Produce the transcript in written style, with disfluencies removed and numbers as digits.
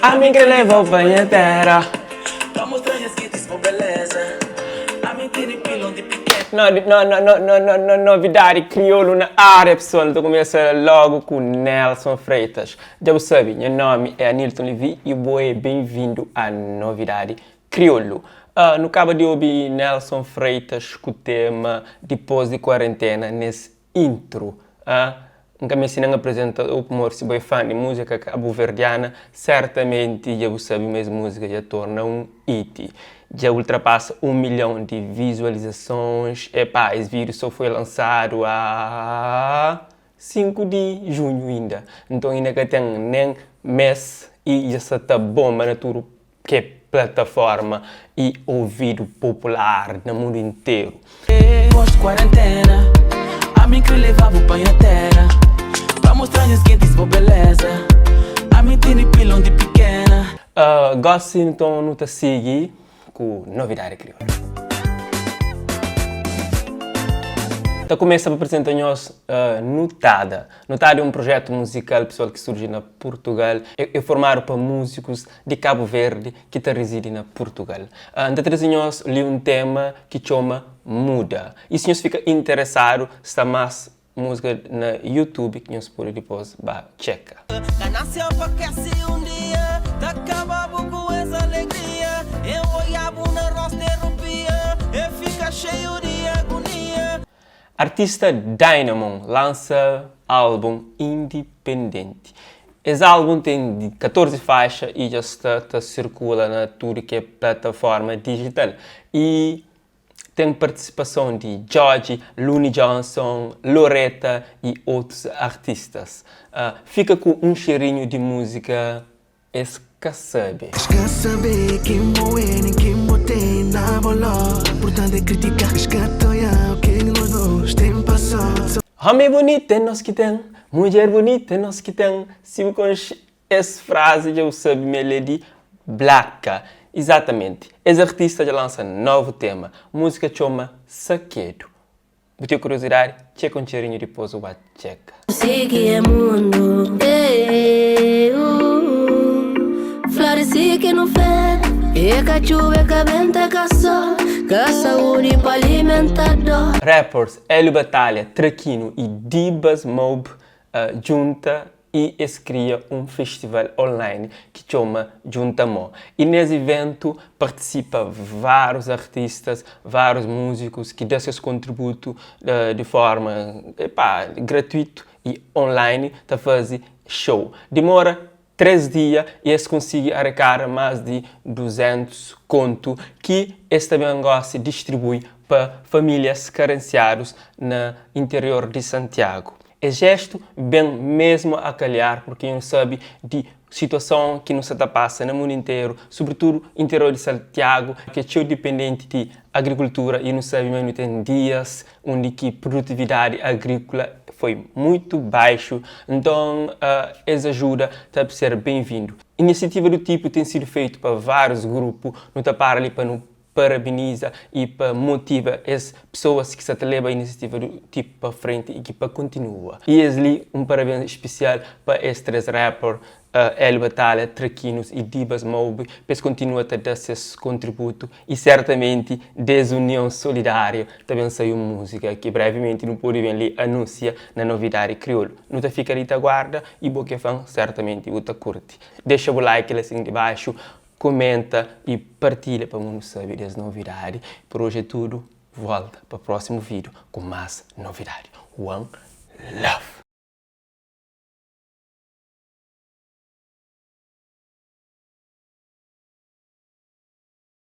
Ami kre leva-u pa nha tera. Novidadi kriolu na ária pesoal, nu ta kumesa logu ku Nelson Freitas. Dja bu sabe, nha nomi é Anilton Levy y bo é ben-vindu a Novidadi Kriolu. Nu kaba di obi Nelson Freitas ku tema Dipôs di Kuarentena nes intro. N ka meste nen aprezenta-u pamodi si bo é fan di múzika kabuverdiana, sertamenti dja bu sabe ma es múzika dja torna un hit. Dja ultrapasa un milhon di vizualizasons. Epá, es vídiu so foi lansadu a 5 di junhu inda. Nton inda ka ten nen mes y dja sa ta bonba na tudu Ke plataforma y ovidu popular na mundu interu. Pós kuarentena, ami kre leva-bu pa nha tera Pa mostra nhas gentis bo beleza Ami tene pilon di pikena. Gosi nton nu ta sigi ku novidadi kriolu. Ta kumesa pa prizenta nhos Nutada. Nutada é un prujetu muzikal pesoal ki surji na Purtugal. É formadu pa múzikus di Kabu Verdi ki ta rizidi na Purtugal. N ta traze nhos li un tema ki txoma Muda. Y si nhos fika interesadu, sta más múzika na YouTube ki nhos pode dipôs ba txeka. Ganância pa kese um dia Ta kaba-bu ku es alegria E oiá-bu na rostu e rupia E fika xeiu di agunia. Artista Dynamon lansa álbum indipendenti. Es álbum ten 14 faixa y dja sta ta sirkula na tudu ki é plataforma dijital y ten partisipason di Djodje, Luni Johnson, Loreta y otus artistas. Fika ku un xerinhu di múzika Es ka sabe. Es ka sabe ken bo é nen ken bo ten na bo ló Purtantu é kritika Es ka ta oiá o ke nos dos ten pasó Homi bunitu é nos ki ten, mudjer bunitu é nos ki ten Si bu konxe es frazi dja bu sabe ma el é di Blacka Izatamenti, es artista dja lansa novu tema Múzika txoma Sakedu Bu ten kuriozidadi? Txeka un txerinhu dipôs bu ba txeka. Si ki é mundu, eh, uh, Fla di si ki nu fetu É ka txuba, é ka bentu, é ka sol Ka saúdi pa alimenta dor Rappers Hélio Batalha, Traquino y Dibas Mob djunta y es kria un festival online ki txoma Djunta Mô. Y nes iventu partisipa várius artistas, várius múzikus ki da ses kontributu di forma, epá, gratuitu y online ta faze show. Dimora 3 dia y es konsigi arekada más di 200 kontu ki es ta ben gosi distribui pa famílias karensiadus na interior di Santiagu. Es jestu ben mesmu a kalhar purki nu sabe di situason ki nu sa ta pasa na mundu interu, sobritudu interior di Santiagu ki é txeu dipendenti di agrikultura i nu sabe ma nu ten dias undi ki produtividadi agrikula foi muitu baixu, nton es ajuda ta ser ben-vindu. Inisiativa du tipu ten sidu feitu pa várius grupu, nu ta para li pa nu parabeniza y pa motiva es pesoas ki sa ta leba inisiativa du tipu pa frenti y ki pa kontinua. Y es li un parabens spesial pa es 3 rapper, Hélio Batalha, Traquinos y Dibas Mob pa es kontinua ta da ses kontributu y sertamenti des union solidáriu ta ben sai un múzika ki brevimenti nu pode ben li anunsia na Novidadi Kriolu. Nu ta fika li ta guarda y bo ki é fan sertamenti bu ta kurti. Dexa bu like la sin dibaxu. Komenta y partilha pa mundu sabe des novidadi. Por hoje é tudo, volta pa próximo vídeo ku más novidadi. One love!